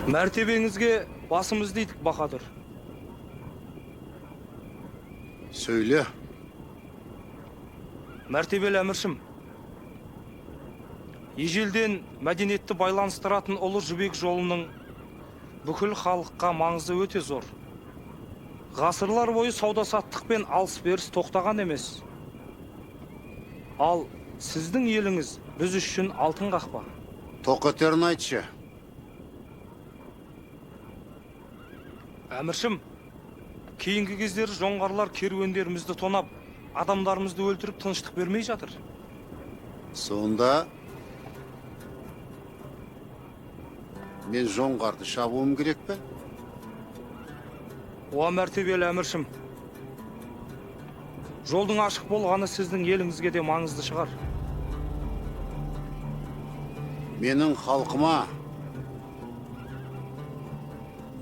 Мәртебеңізге басымызды идік, бахадүр. Сөйле. Мәртебелі әміршім, ежелден мәдениетті байланыстыратын Ұлы Жібек жолының бүкіл халыққа маңызы өте зор. Ғасырлар бойы сауда-саттық пен алыс-беріс тоқтаған емес. Ал сіздің еліңіз біз үшін алтын қақпа. Тоқетерін айтшы. Әміршім, кейінгі кездері жоңғарлар керуендерімізді тонап, адамдарымызды өлтіріп тыныштық бермей жатыр. Сонда мен жоңғарды шабуым керек пе? Уа, мәртебелі әміршім, жолдың ашық болғаны сіздің еліңізге де маңызды шығар. Менің халқыма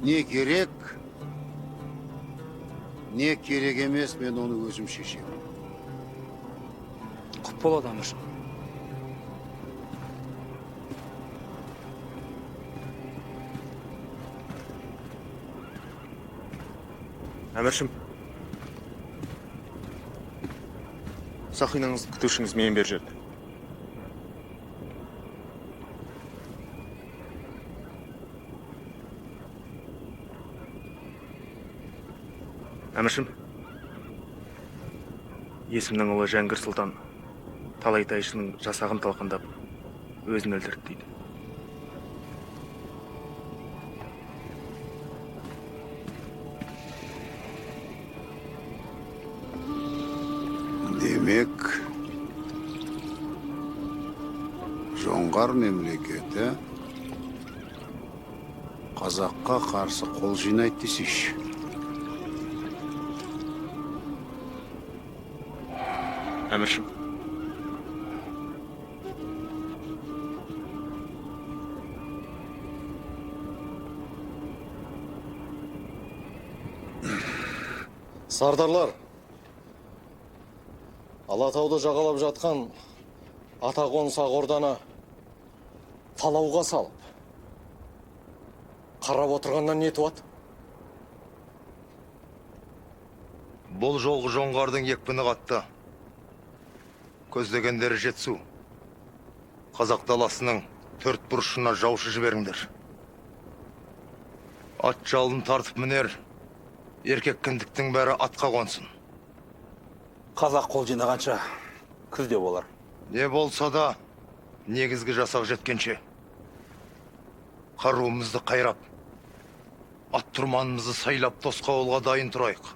не керек, не керек емес, мен оны өзім шешемін. Құп болады, әміршім. Әміршім, сақинаңызды күтушіңіз мен бер жерді. Әміршім, Есімнің ұлы Жәңгір сұлтан талай тайшының жасағын талқандап өзін өлтірді дейді. Демек, Жоңғар мемлекеті қазаққа қарсы қол жинайды десейші. Әміршім, Сардарлар, Алатауды жағалап жатқан ата қоныс Ақорданы талауға салып, қарап отырғаннан не туады? Бұл жолғы жоңғардың екпіні қатты. Көздегендері жетсу. Қазақ даласының төрт бұрышына жаушы жіберіңдер. Ат жалын тартып мінер, еркек кіндіктің бәрі атқа қонсын. Қазақ қол жинағанша күзде болар. Не болса да негізгі жасақ жеткенше қаруымызды қайрап, ат тұрманымызды сайлап тосқауылға дайын тұрайық.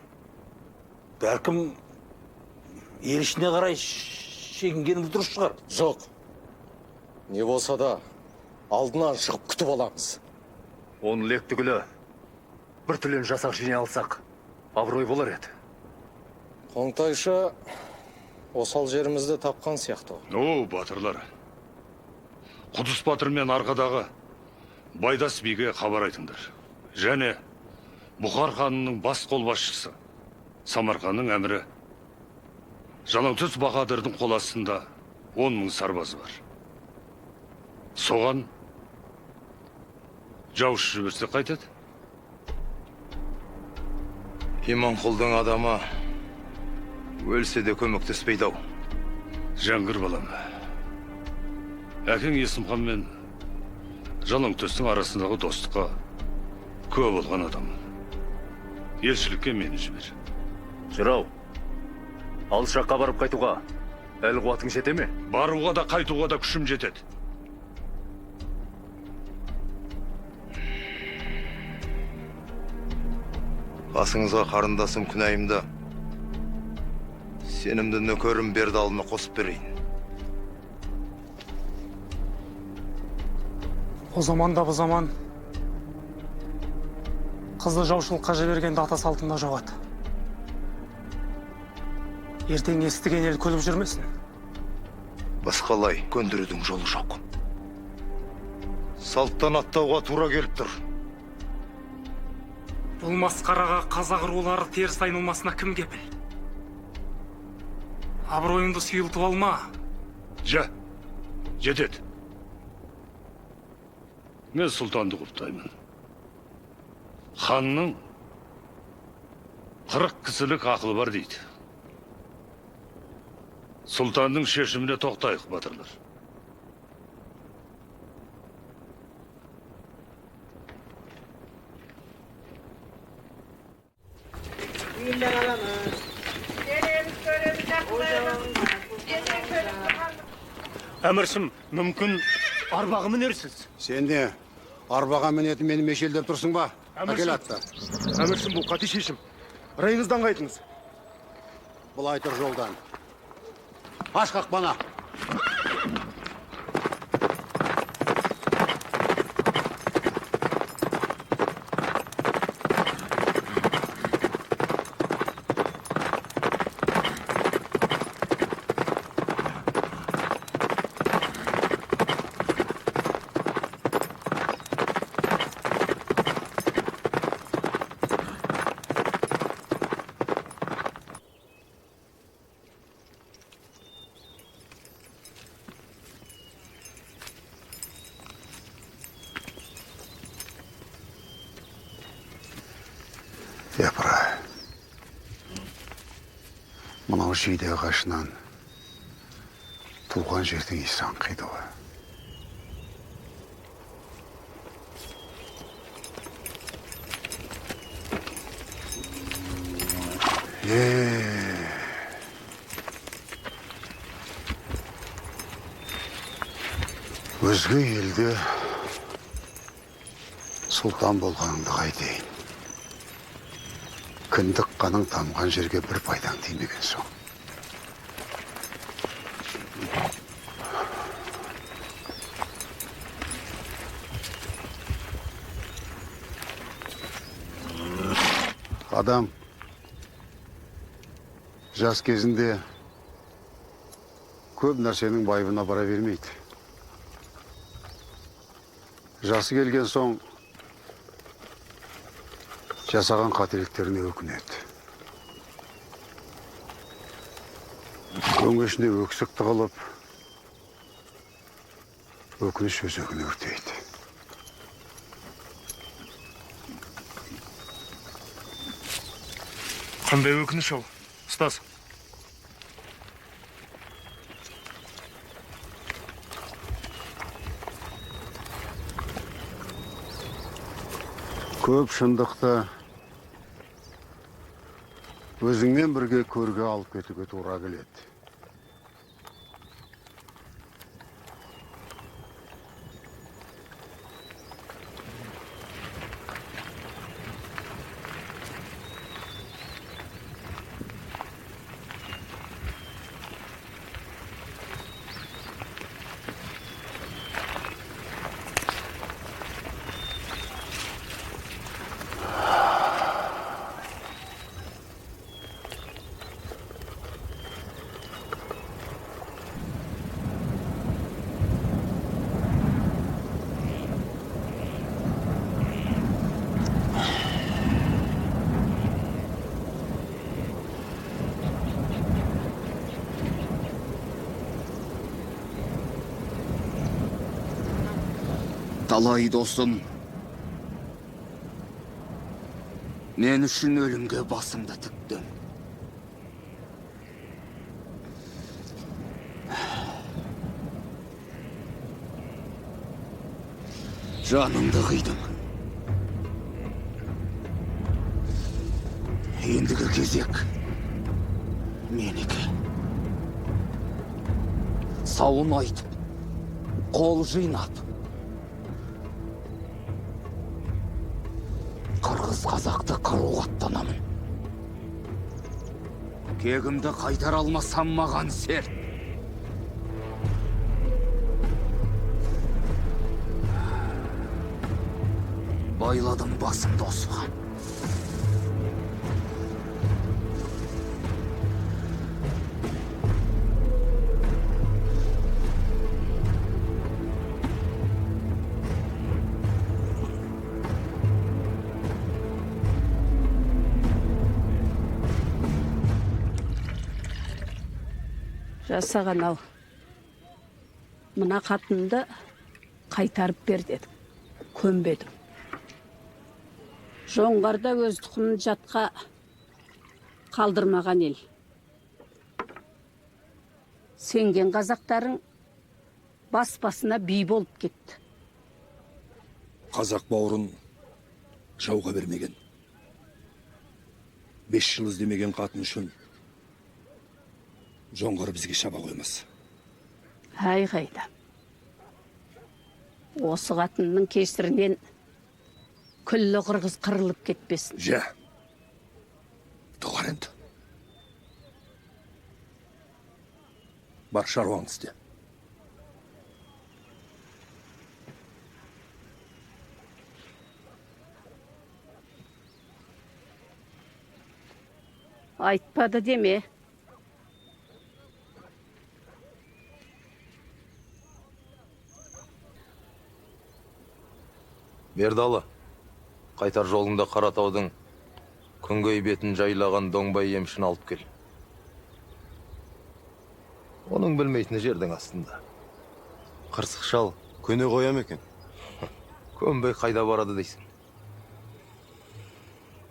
Бәлкім ел ішіне қарай шегінгеніміз дұрыс шығар. Жоқ. Не болса да алдынан шығып күтіп аламыз. Оны лек түгілі бір түлен жасақ жинай алсақ, абырой болар еді. Қоңтайшы осал жерімізді тапқан сияқты. О, батырлар. Құдыс батыр мен арқадағы Байдас биге хабар айтыңдар. Және Бұхар ханының бас қолбасшысы Самарқанның әмірі Жалаңтөс бахадырдың қол астында 10 мың сарбазы бар. Соған жаушы жіберсе қайтеді? Иманқұлдың адамы өлсе де көмектеспейді ау. Жәңгір балам, әкең Есімхан мен Жалаңтөстің арасындағы достыққа куә болған адаммын. Елшілікке мені жібер. Жырау, алыс жаққа барып қайтуға әл қуатың жете ме? Баруға да қайтуға да күшім жетеді. Қасыңызға қарындасым Күнәйімді, сенімді нөкерім Бердалыны қосып берейін. О заманда бұ заман қызды жаушылыққа жібергенде ата салтында жоқ еді. Ертең естіген ел күліп жүрмесін. Басқалай көндірудің жолы жоқ. Салттан аттауға тура келіп тұр. Бұл масқараға қазақ рулары теріс айналмасына кім кепіл? Абыройыңды сұйылтып алма. Жа, жетеді. Мен сұлтанды құптаймын. Ханның 40 кісілік ақылы бар дейді. Сұлтанның шешіміне тоқтайық, батырлар. Әміршім, мүмкін арбаға мінерсіз. Сен не, арбаға мінетін мені межелдеп тұрсың ба? Әкел атты. Әміршім, бұл қате шешім. Райыңыздан қайтыңыз. Былай тұр жолдан. Аш қақпаны. Япырай. Мынау жиде ағашынан туған жердің иісі аңқиды ғой. Өзге елде сұлтан болғаныңды қайтейін. Кіндік қаның тамған жерге бір пайдаң тимеген соң. Адам жас кезінде көп нәрсенің байыбына бара бермейді. Жасы келген соң жасаған қателіктеріне өкінеді. Өңешінде өксік тығылып, өкініш өзегін өртейді. Қандай өкініш ол, ұстаз? Көп шындықты өзіңмен бірге көрге алып кетуге тура келеді. Талай досым, мен үшін өлімге басымды тіктім. Жанымды қидым. Ендігі кезек менікі. Сауын айтып, қол жинап, қырғыз қазақты қыруға аттанамын. Кегімді қайтара алмасам маған серт. Байладым басымды осыған. Жасаған ау. Мына қатынды қайтарып бер дедім. Көнбедім. Жоңғарда өз тұқымын жатқа қалдырмаған ел. Сенген қазақтарың бас басына би болып кетті. Қазақ бауырын жауға бермеген. 5 жыл іздемеген қатын үшін жоңғар бізге шаба қоймас. Әй қайда. Осы қатынның кесірінен күллі қырғыз қырылып кетпесін. Жә, доғар енді. Бар шаруаңды істе. Айтпады деме. Бердалы, қайтар жолыңда Қаратаудың күнгей бетін жайлаған Доңбай емшіні алып кел. Оның білмейтіні жердің астында. Қырсық шал көне қоям екен. Көнбей қайда барады дейсің.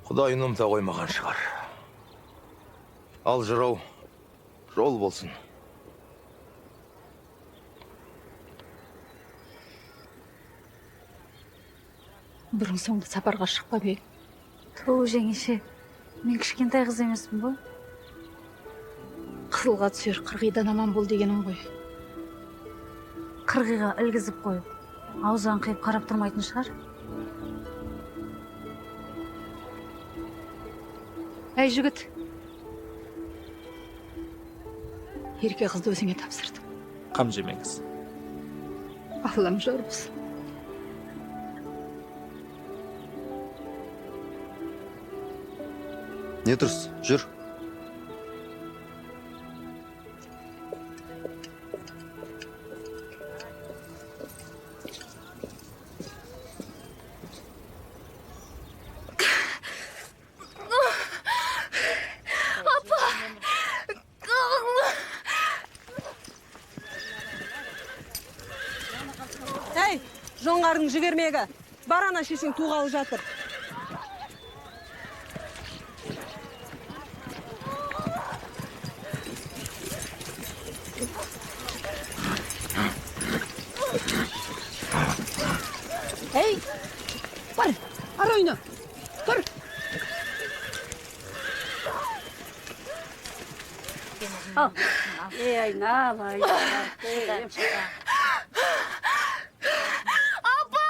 Құдай ұмыта қоймаған шығар. Ал жырау, жол болсын. Бұрын соңды сапарға шықпап ек. Ту, жеңеше, мен кішкентай қыз емеспін ғой. Қызылға түсер қырғидан аман бол дегенім ғой. Қырғиға ілгізіп қойып, аузы аңқиып қарап тұрмайтын шығар. Әй жігіт, ерке қызды өзіңе тапсырдым. Қам жемеңіз. Аллам жар болсын. Не тұрс, жүр. Апа! Әй, жоңғардың жібермегі. Бар ана шешең туғалы жатыр. Ей, бар, ар ойна, тұр. Ал, ей, айналайын. Апа!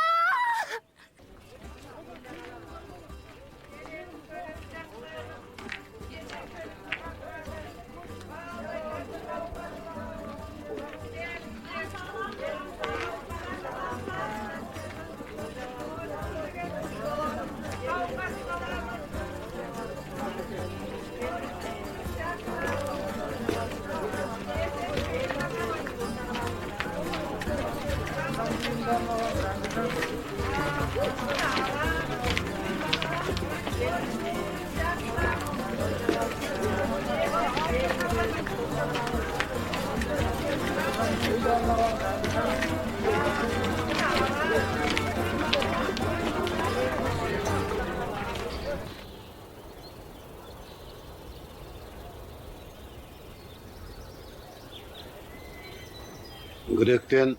Гректен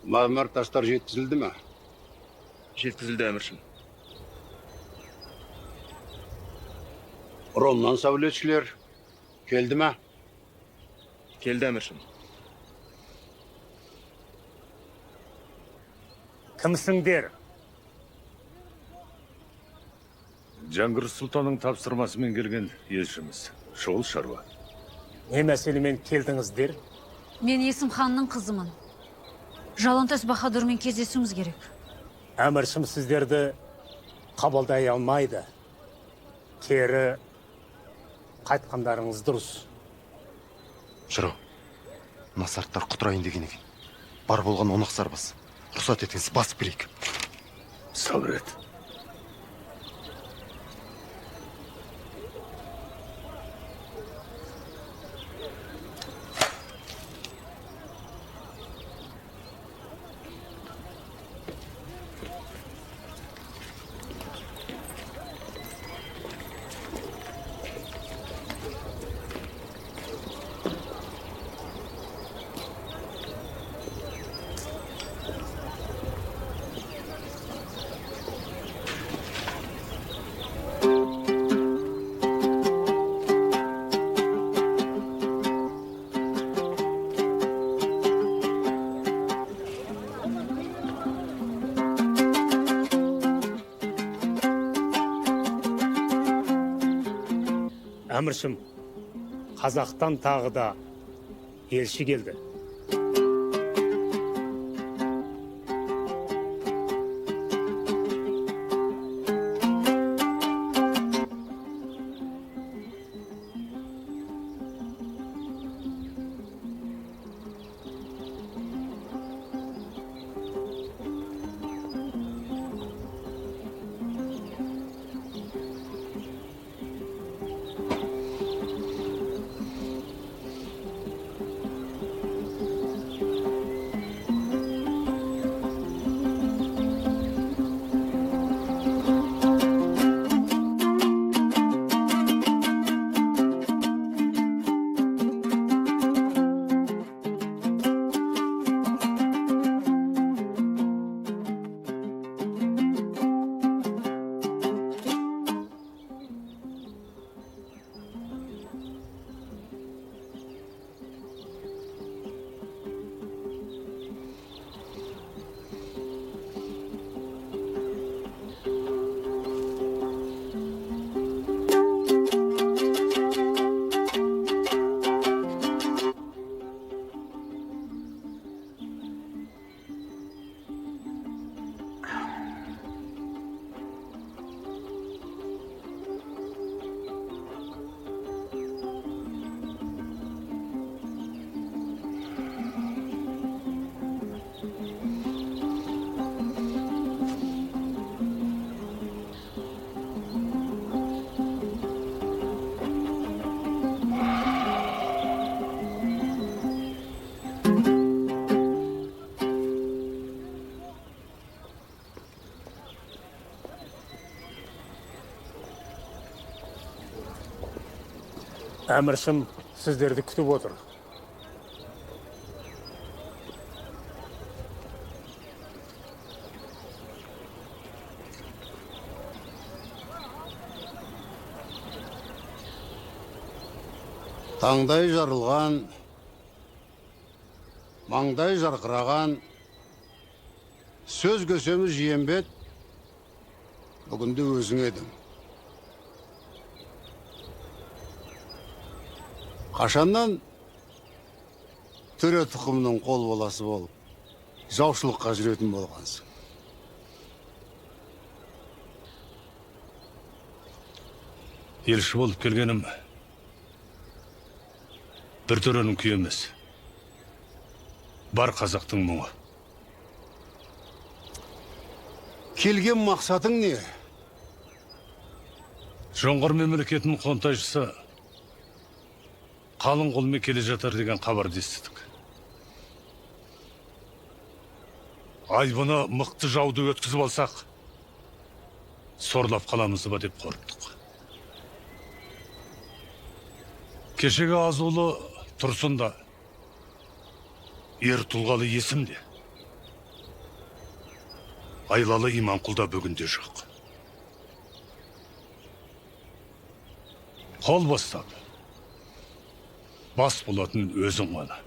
мәрмәр тастар жеткізілді ме? Жеткізілді, әміршім. Ромнан сәулетшілер келді ме? Келді, әміршім. Кімсіңдер? Жәңгір сұлтанның тапсырмасымен келген елшіміз. Шұғыл шаруа. Не мәселемен келдіңіздер? Мен Есім ханның қызымын. Жалантөс Баһадүрмен кездесуіміз керек. Әміршім сіздерді қабылдай алмайды. Кері қайтқандарыңыз дұрыс. Жырау, мына сарттар құтырайын деген екен. Бар болған 10 сарбаз. Рұқсат етіңіз, басып келейік. Сабыр ет. Әміршім, қазақтан тағы да елші келді. Әміршім сіздерді күтіп отыр. Таңдай жарылған, маңдай жарқыраған, сөз көсемі Жиенбет, бүгінде өзің едің. Қашаннан төре тұқымының қол баласы болып, жаушылыққа жүретін болғансың. Елші болып келгенім бір төренің күйі емес, бар қазақтың мұңы. Келген мақсатың не? Жоңғар мемлекетінің қонтайшысы қалың қолмен келе жатар деген хабарды естідік. Айбыны мықты жауды өткізіп алсақ, сорлап қаламыз ба деп қорықтық. Кешегі азулы Тұрсын да, ер тұлғалы Есім де, айлалы Иманқұл да бүгінде жоқ. Қол бастап, бас болатын өзің ғана.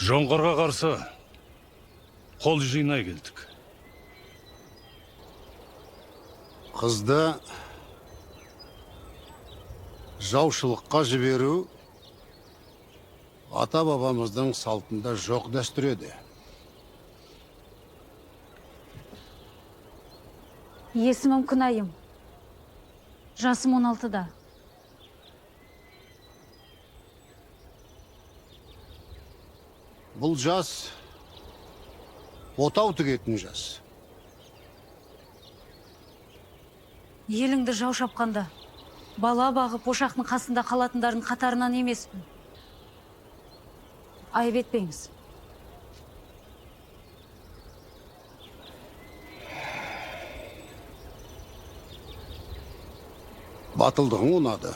Жоңғарға қарсы қол жинай келдік. Қызды жаушылыққа жіберу ата-бабамыздың салтында жоқ дәстүр еді. Есімім Күнайым. Жасым 16-да. Бұл жас отау тігетін жас. Еліңді жау шапқанда бала бағып ошақтың қасында қалатындардың қатарынан емеспін. Айып етпеңіз. Батылдығың ұнады.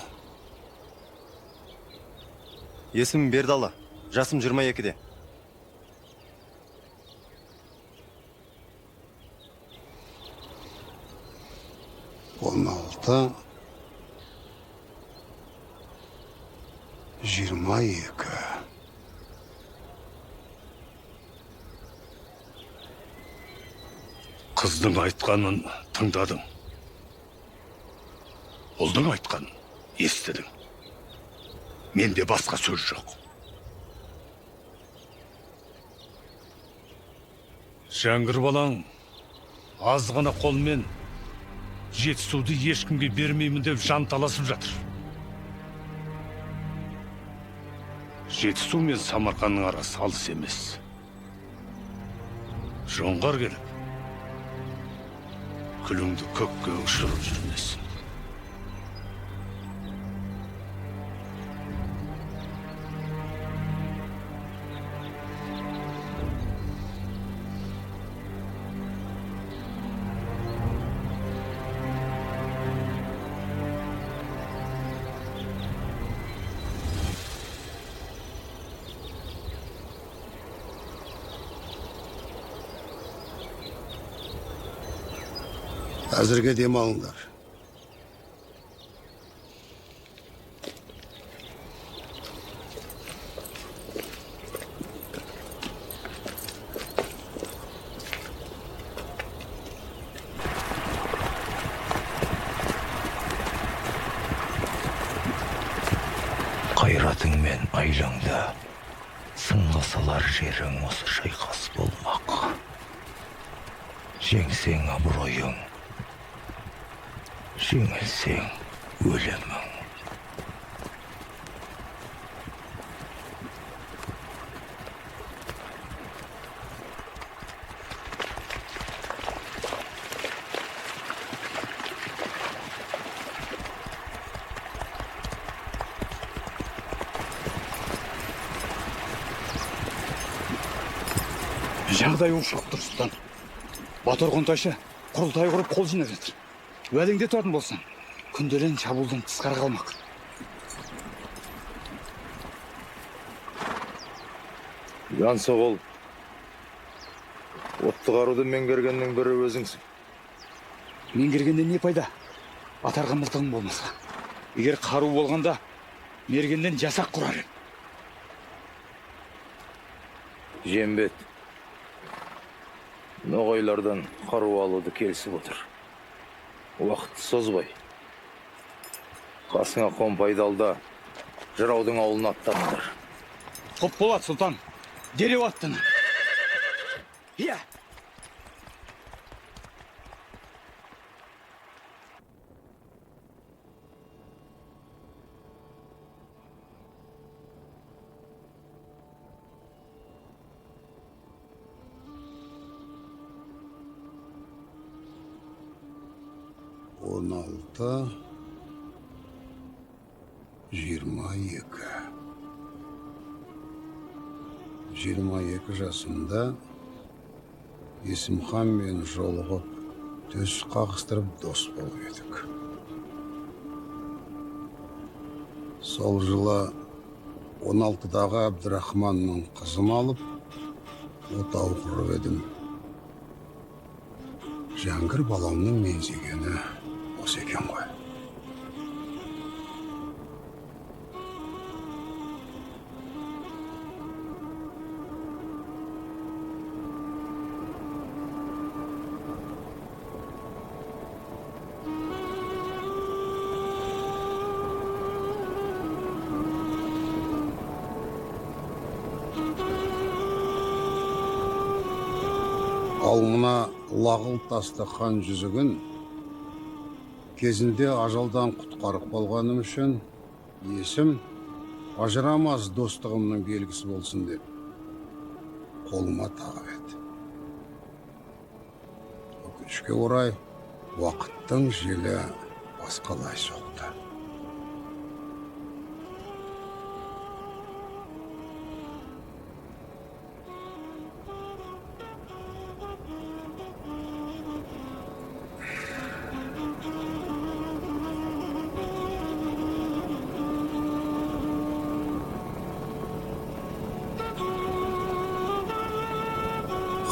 Есімім Бердалы, жасым 22-де. Он алты, 22. Қыздың айтқанын тыңдадың. Ұлдың айтқанын естідің. Менде басқа сөз жоқ. Жәңгір балаң аз ғана қолмен Жетісуды ешкімге бермеймін деп жан таласып жатыр. Жетісу мен Самарқанның арасы алыс емес. Жоңғар келіп, күліңді көкке ұшырып жүрмесін. Әзірге демалыңдар. Қайратың мен айлаңды сынға салар жерің осы шайқас болмақ. Жеңсең абыройың, жеңілсең өлімің. Жағдай ушығып тұр, сұлтан. Батыр Қонтайшы құрылтай құрып қол жинап жатыр. Уәдеңде тұратын болсаң, күнделен шабуылдан тысқары қалмақ. Жансоғыл, отты қаруды меңгергеннің бірі өзіңсің. Меңгергенде не пайда? Атарға мылтығың болмаса. Егер қару болғанда, мергеннен жасақ құрар едім. Жембет ноғайлардан қару алуды келісіп отыр. Уақытты созбай. Қасыңа қомпайды ал да, жыраудың ауылына аттаныңдар. Құп болады, сұлтан. Дереу аттанам. Иә. Он алты, 22. 22 жасымда Есімханмен жолығып, төс қағыстырып дос болып едік. Сол жылы 16-дағы Әбдірахманның қызын алып, отау құрып едім. Жәңгір баламның меңзегені осы екен ғой. Ал мына лағыл тасты хан жүзігін кезінде ажалдан құтқарып қалғаным үшін есім ажырамас достығымның белгісі болсын деп қолыма тағып еді. Өкінішке орай, уақыттың желі басқалай соқты.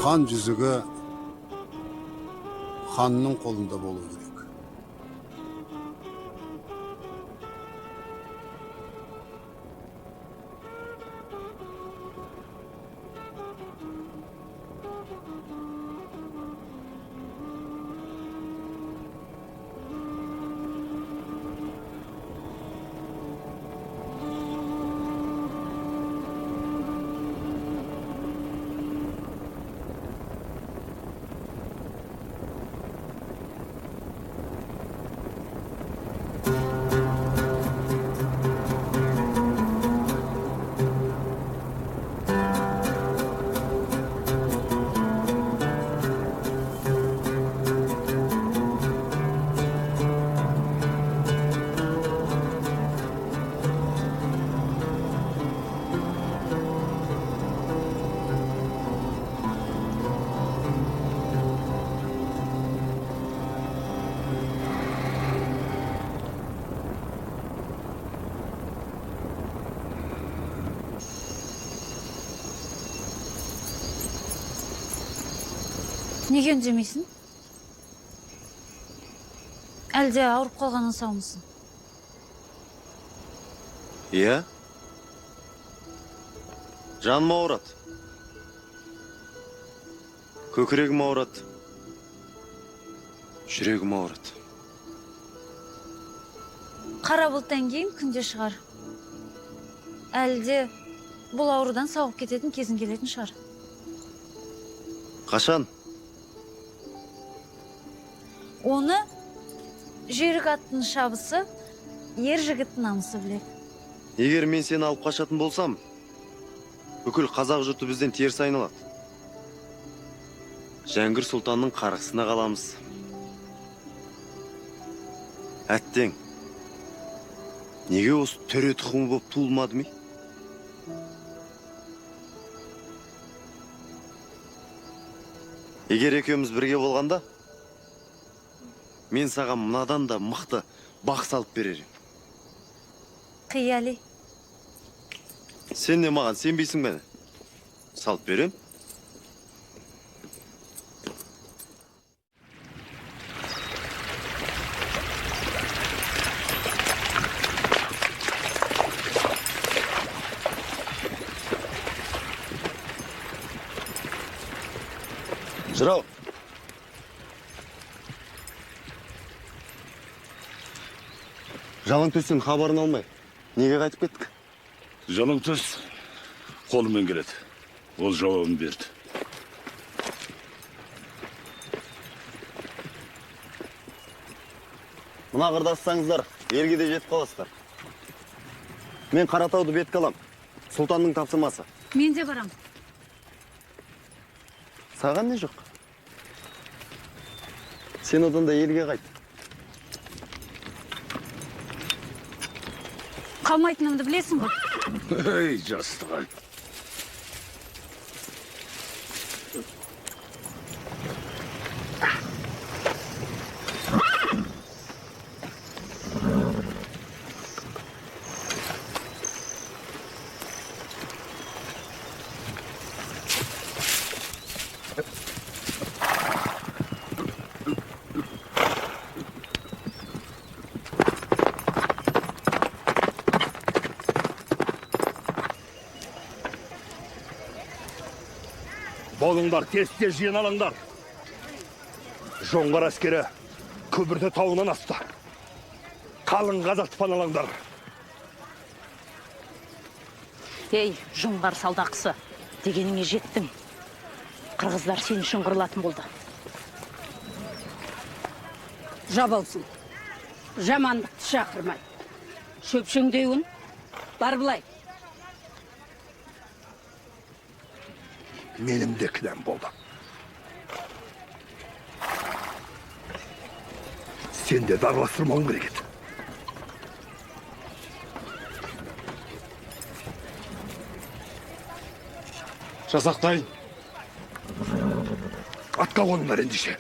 Хан жүзігі ханның қолында болу керек. Неге үндемейсің? Әлде ауырып қалғаннан саумысың? Иә. Жаным ауырады. Көкірегім ауырады. Жүрегім ауырады. Қара бұлттан кейін күнде шығар. Әлде бұл аурудан сауығып кететін кезің келетін шығар. Қашан? Оны жүйрік аттың шабысы, ер жігіттің намысы біледі. Егер мен сені алып қашатын болсам, бүкіл қазақ жұрты бізден теріс айналады. Жәңгір сұлтанның қарғысына қаламыз. Әттең, неге осы төре тұқымы болып туылмадым? Егер екеуміз бірге болғанда, мен саған мынадан да мықты бақ салып берер едім. Қияли. Сен не маған сенбейсің бе? Салып берем. Жырау. Жалаңтөстен хабарын алмай, неге қайтып кеттік? Жалаңтөс қолымен келеді. Ол жауабын берді. Мына қырды ассаңыздар, елге де жетіп қаласыздар. Мен Қаратауды бетке алам. Сұлтанның тапсырмасы. Мен де барам. Саған не жоқ? Сен одан да елге қайт. Қалмайтынымды білесің ғой. Ей, жастығай. Болыңдар, тез-тез жиналыңдар. Жоңғар әскері Көбірті тауынан асты. Қалың қазақты паналаңдар. Ей, жоңғар салдақысы, дегеніңе жеттің. Қырғыздар сен үшін қырылатын болды. Жабылсын. Жамандықты шақырмай. Шөпшеңдеуін бар былай. Менің де кінәм болды. Сен де араластырмауың керек еді. Жасақтай. Атқа қоныңдар ендеше.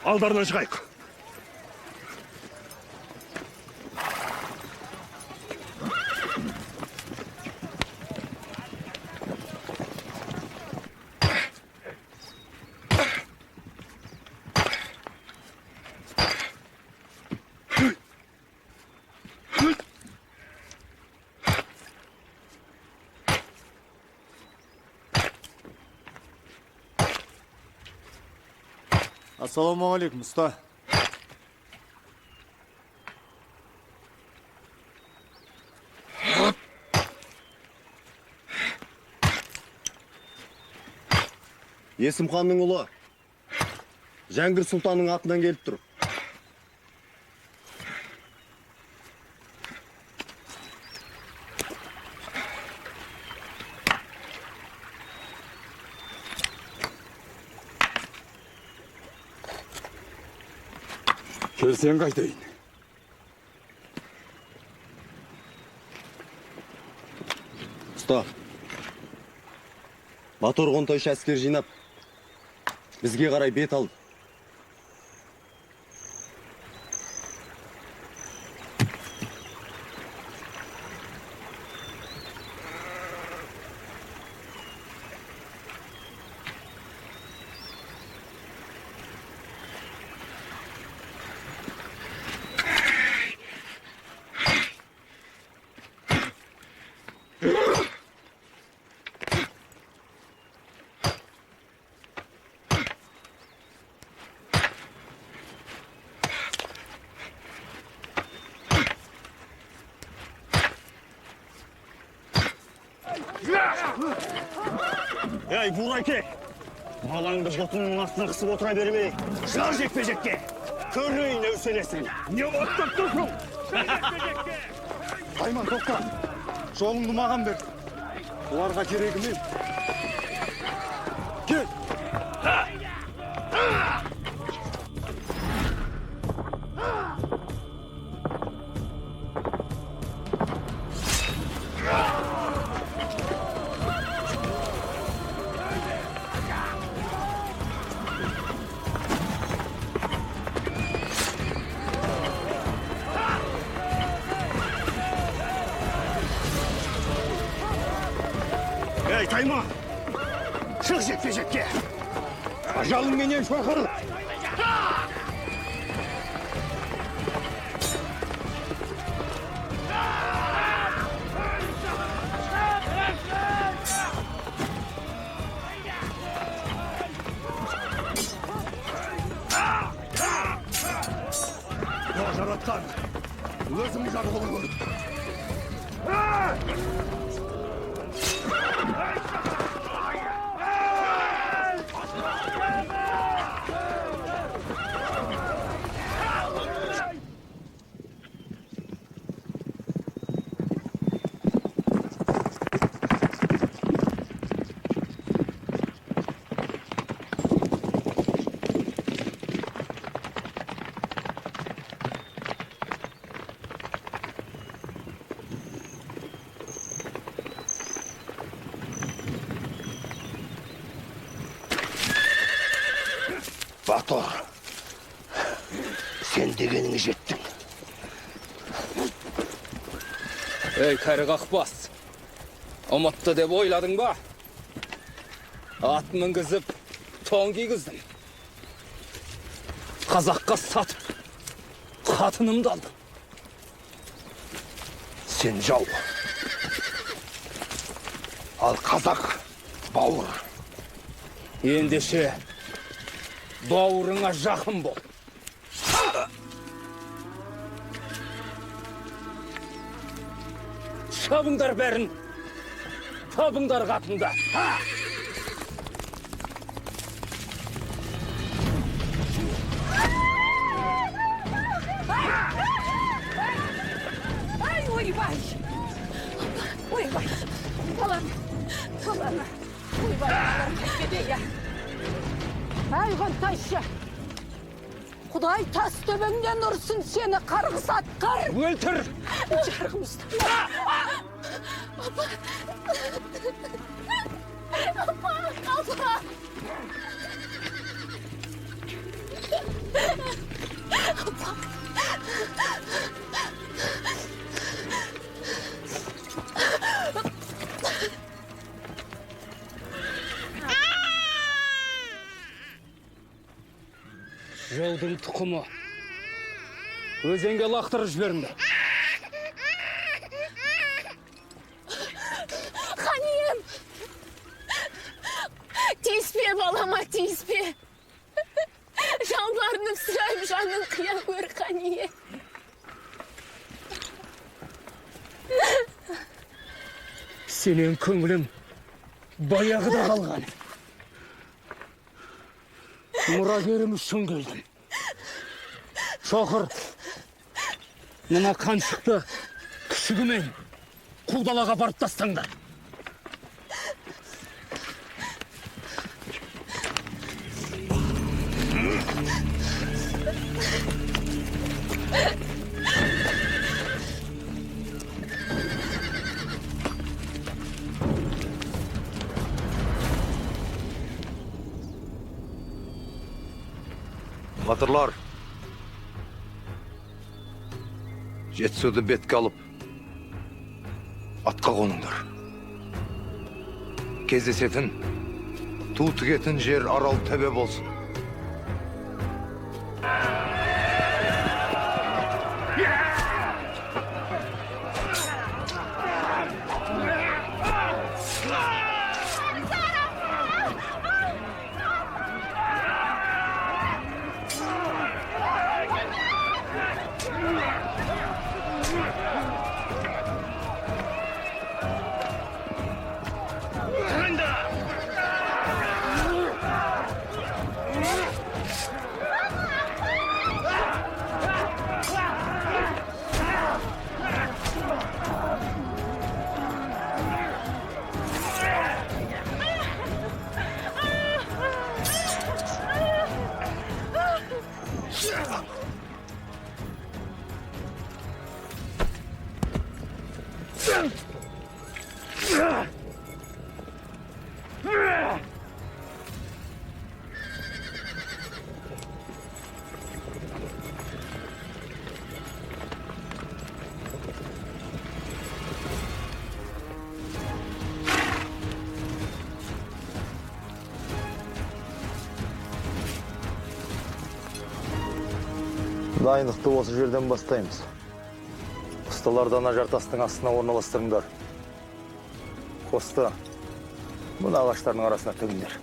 Алдарынан шығайық. Ассалаумағалейкум, ұста. Есім ханның ұлы Жәңгір сұлтанның атынан келіп тұр. Келсең қайтайын. Ұста, Батор Қонтайшы әскер жинап, бізге қарай бет алды. Ей, Бурайке! Балаңды жұтының астына қысып отыра бермей, шығар жекпе-жекке! Көрейін әуселесін! Не оттап тұрсың? Айман, тоқта! Жолыңды маған бер. Бұларға керегі мен. Кел! Ей, Тайма! Шық жекпе-жекке! Ажалың менен шоқыр! О, жаратқан! Өзің жар бола көр! Батыр, сен дегеніңе жеттің. Ей, кәрі қақбас, ұмытты деп ойладың ба? Ат мінгізіп, тон кигіздім. Қазаққа сатып, қатынымды алдым. Сен жау, ал қазақ бауыр. Ендеше, бауырыңа жақын бол. Шабыңдар бәрін, табыңдар қатынды. Ай, ойбай! Ойбай! Балам, балам, ойбай, балам, қайтпеді. Әй, Қонтайшы! Құдай тас төбеңнен ұрсын сені, қарғыс атқыр! Өлтір! Жарығым ұстама! Апа! Апа! Апа! Апа! Жаудың тұқымы өзенге лақтырып жіберіңдер. Ханием! Тиіспе, балама, тиіспе. Жалбарынып сұрайым, жанын қия көр, Хание. Сенен көңілім баяғыда қалған. Мұрагерім үшін келдім. Шоқыр, мына қаншықты күшігімен қу далаға барып тастаңдар. Батырлар, Жетісуды бетке алып, атқа қоныңдар. Кездесетін, ту тігетін жер Арал төбе болсын. Дайындықты осы жерден бастаймыз. Ұсталарды ана жартастың астына орналастырыңдар. Қосты мына ағаштардың арасына тігіңдер.